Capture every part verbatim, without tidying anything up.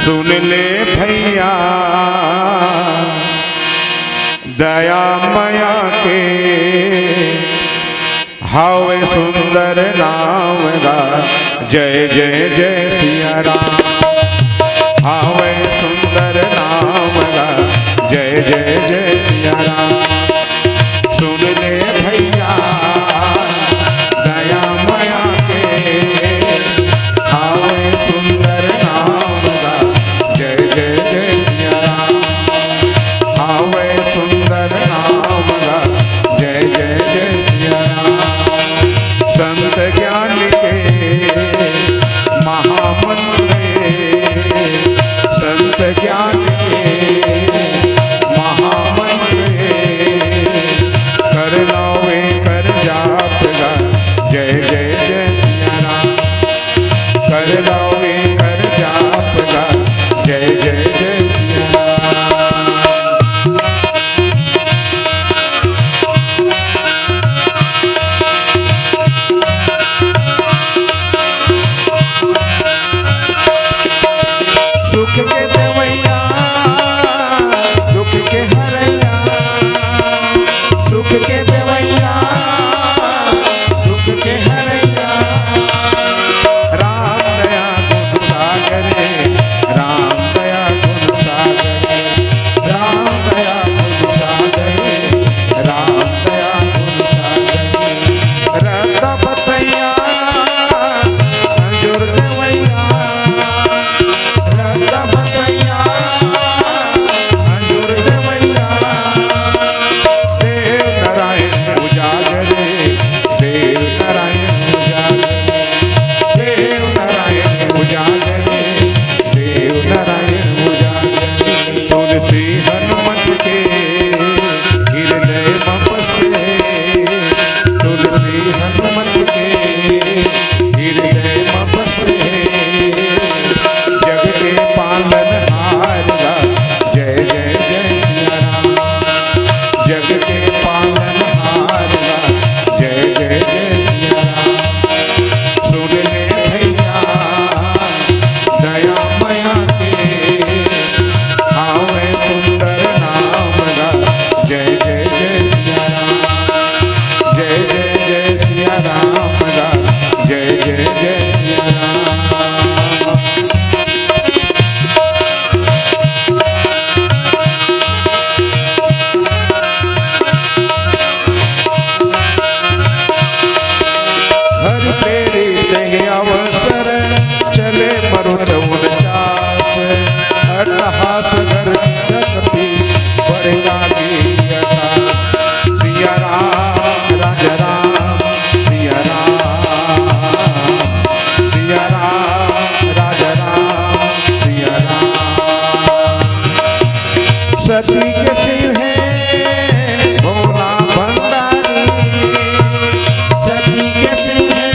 सुन ले भैया, दया मया के हावय सुंदर नाम गा। जय जय जय सिया राम। हावय सुंदर नाम गा। जय जय जय सिया राम। सुन ले भैया, दया मया के हावय सुंदर नाम गा। जय जय जय सिया राम। हावय सुंदर नाम गा। जय जय जय सिया राम। संत ज्ञान के महामंत्र हे, संत ज्ञान के महामंत्र हे। कर लावे कर जाप गा। जय जय जय सिया राम। कर लावे कर जाप गा। जय जय जय सिया राम। सुख के देवैया, दुख के हरैया, सुख के देवैया, दुख के हरैया। राम दया गुण सागर, राम दया गुण सागर, राम दया गुण सागर, राम दया गुण सागर। रद्दा बतैया, अंजुर देवैया, रद्दा बतैया, अंजुर देवैया। देव नारायण उजागरे, देव नारायण उजागरे, देव नारायण उजागरे, देव नारायण उजागरे। तुलसी हनुमत के हृदय म बसे, तुलसी हनुमत के हृदय म बसे। जग के पालनहार गा। जय जय जय सिया राम। जग के पालनहार गा। जय जय जय सिया राम। सुन ले भैया, दया मया के हावय सुंदर नाम गा। जय जय जय सिया राम। जय जय जय सिया राम गा। जय जय जय सिया राम। हरि तेरी देहि अवसर, चले मरुत उन चास। अट्टहास गर्ज जगति बड़ लागी अकास। सिया राम राजा राम, सिया राम, सिया राम राजा राम, सिया राम। सती के शिव हे भोला भंडारी, सती के शिव हे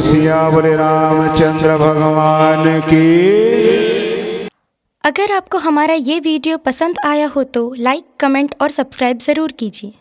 सियावर रामचंद्र भगवान की। अगर आपको हमारा ये वीडियो पसंद आया हो तो लाइक, कमेंट और सब्सक्राइब ज़रूर कीजिए।